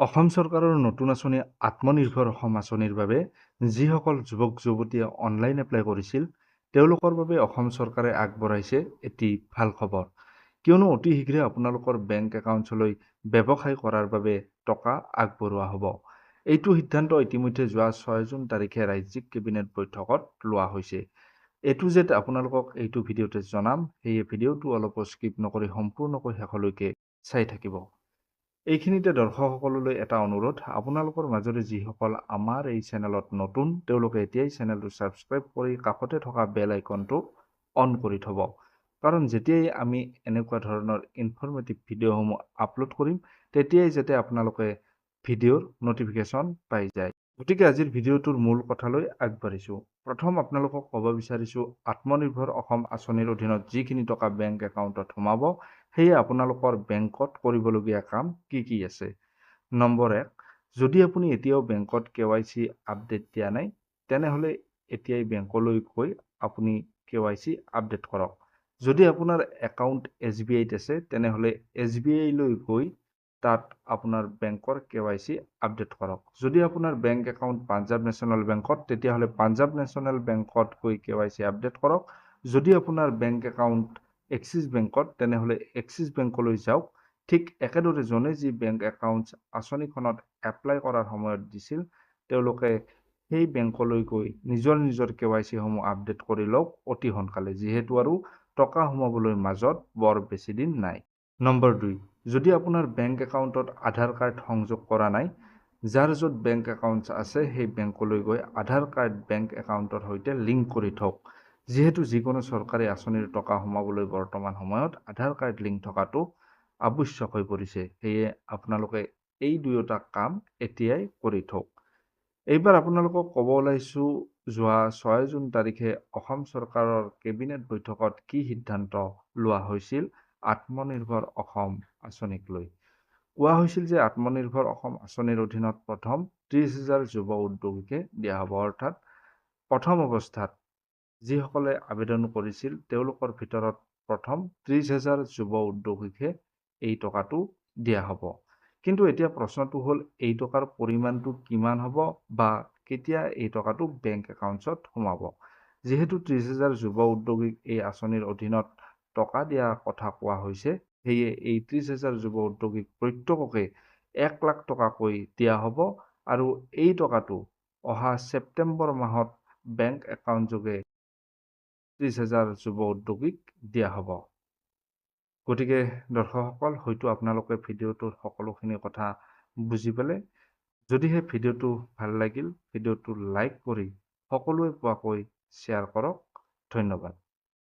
অসম চৰকাৰৰ নতুন আঁচনি আত্মনিৰ্ভৰ অসম আঁচনিৰ বাবে যিসকল যুৱক যুৱতীয়ে অনলাইন এপ্লাই কৰিছিল, তেওঁলোকৰ বাবে অসম চৰকাৰে আগবঢ়াইছে এটি ভাল খবৰ। কিয়নো অতি শীঘ্ৰে আপোনালোকৰ বেংক একাউণ্টছলৈ ব্যৱসায় কৰাৰ বাবে টকা আগবঢ়োৱা হ'ব। এইটো সিদ্ধান্ত ইতিমধ্যে যোৱা 6 জুন তাৰিখে ৰাজ্যিক কেবিনেট বৈঠকত লোৱা হৈছে। এ টু জেড আপোনালোকক এইটো ভিডিঅ'তে জনাম, সেয়ে ভিডিঅ'টো অলপো স্কিপ নকৰি সম্পূৰ্ণকৈ শেষলৈকে চাই থাকিব। এইখিনিতে দৰ্শকসকললৈ এটা অনুৰোধ, আপোনালোকৰ মাজৰে যিসকল আমাৰ এই চেনেলত নতুন, তেওঁলোকে এতিয়াই চেনেলটো ছাবস্ক্ৰাইব কৰি কাষতে থকা বেল আইকনটো অন কৰি থ'ব। কাৰণ যেতিয়াই আমি এনেকুৱা ধৰণৰ ইনফৰ্মেটিভ ভিডিঅ'সমূহ আপলোড কৰিম, তেতিয়াই যাতে আপোনালোকে ভিডিঅ'ৰ ন'টিফিকেশ্যন পাই যায়। গতিকে আজিৰ ভিডিঅ'টোৰ মূল কথালৈ আগবাঢ়িছোঁ। প্ৰথম আপোনালোকক ক'ব বিচাৰিছোঁ, আত্মনিৰ্ভৰ অসম আঁচনিৰ অধীনত যিখিনি টকা বেংক একাউণ্টত সোমাব, সেয়ে আপোনালোকৰ বেংকত কৰিবলগীয়া কাম কি কি আছে। নম্বৰ 1, যদি আপুনি এতিয়াও বেংকত কেৱাইচি আপডেট দিয়া নাই, তেনেহ'লে এতিয়াই বেংকলৈ গৈ আপুনি কেৱাইচি আপডেট কৰক। যদি আপোনাৰ একাউণ্ট এছ বি আইত আছে, তেনেহ'লে এছ বি আইলৈ গৈ তাত আপোনাৰ বেংকৰ কেৱাইচি আপডেট কৰক। যদি আপোনাৰ বেংক একাউণ্ট পাঞ্জাৱ নেশ্যনেল বেংকত, তেতিয়াহ'লে পাঞ্জাৱ নেশ্যনেল বেংকত গৈ কেৱাইচি আপডেট কৰক। যদি আপোনাৰ বেংক একাউণ্ট এক্সিছ বেংকত, তেনেহ'লে এক্সিছ বেংকলৈ যাওক। ঠিক একেদৰে যোনে যি বেংক একাউণ্ট আঁচনিখনত এপ্লাই কৰাৰ সময়ত দিছিল, তেওঁলোকে সেই বেংকলৈ গৈ নিজৰ নিজৰ কেৱাইচিসমূহ আপডেট কৰি লওক অতি সোনকালে, যিহেতু আৰু টকা সোমাবলৈ মাজত বৰ বেছি দিন নাই। নম্বৰ 2, যদি আপোনাৰ বেংক একাউণ্টত আধাৰ কাৰ্ড সংযোগ কৰা নাই, যাৰ য'ত বেংক একাউণ্ট আছে সেই বেংকলৈ গৈ আধাৰ কাৰ্ড বেংক একাউণ্টৰ সৈতে লিংক কৰি থওক। যিহেতু যিকোনো চৰকাৰী আঁচনিৰ টকা সোমাবলৈ বৰ্তমান সময়ত আধাৰ কাৰ্ড লিংক থকাটো আৱশ্যক হৈ পৰিছে, সেয়ে আপোনালোকে এই দুয়োটা কাম এতিয়াই কৰি থওক। এইবাৰ আপোনালোকক ক'ব ওলাইছোঁ, যোৱা 6 জুন তাৰিখে অসম চৰকাৰৰ কেবিনেট বৈঠকত কি সিদ্ধান্ত লোৱা হৈছিল আত্মনিৰ্ভৰ অসম আঁচনিক লৈ। কোৱা হৈছিল যে আত্মনিৰ্ভৰ অসম আঁচনিৰ অধীনত প্ৰথম 30 হাজাৰ যুৱ উদ্যোগীকে দিয়া হ'ব। অৰ্থাৎ প্ৰথম অৱস্থাত যিসকলে আবেদন কৰিছিল, তেওঁলোকৰ ভিতৰত প্ৰথম 30 হাজাৰ যুৱ উদ্যোগীকহে এই টকাটো দিয়া হ'ব। কিন্তু এতিয়া প্ৰশ্নটো হ'ল, এই টকাৰ পৰিমাণটো কিমান হ'ব বা কেতিয়া এই টকাটো বেংক একাউণ্টছত সোমাব? যিহেতু 30 হাজাৰ যুৱ উদ্যোগীক এই আঁচনিৰ অধীনত টকা দিয়াৰ কথা কোৱা হৈছে, সেয়ে এই 30 হাজাৰ যুৱ উদ্যোগীক প্ৰত্যেককে 1 লাখ টকাকৈ দিয়া হ'ব আৰু এই টকাটো অহা ছেপ্টেম্বৰ মাহত বেংক একাউণ্ট যোগে 30 হাজাৰ যুৱ উদ্যোগীক দিয়া হ'ব। গতিকে দৰ্শকসকল, হয়তো আপোনালোকে ভিডিঅ'টোৰ সকলোখিনি কথা বুজি পালে। যদিহে ভিডিঅ'টো ভাল লাগিল, ভিডিঅ'টো লাইক কৰি সকলোৱে পোৱাকৈ শ্বেয়াৰ কৰক। ধন্যবাদ।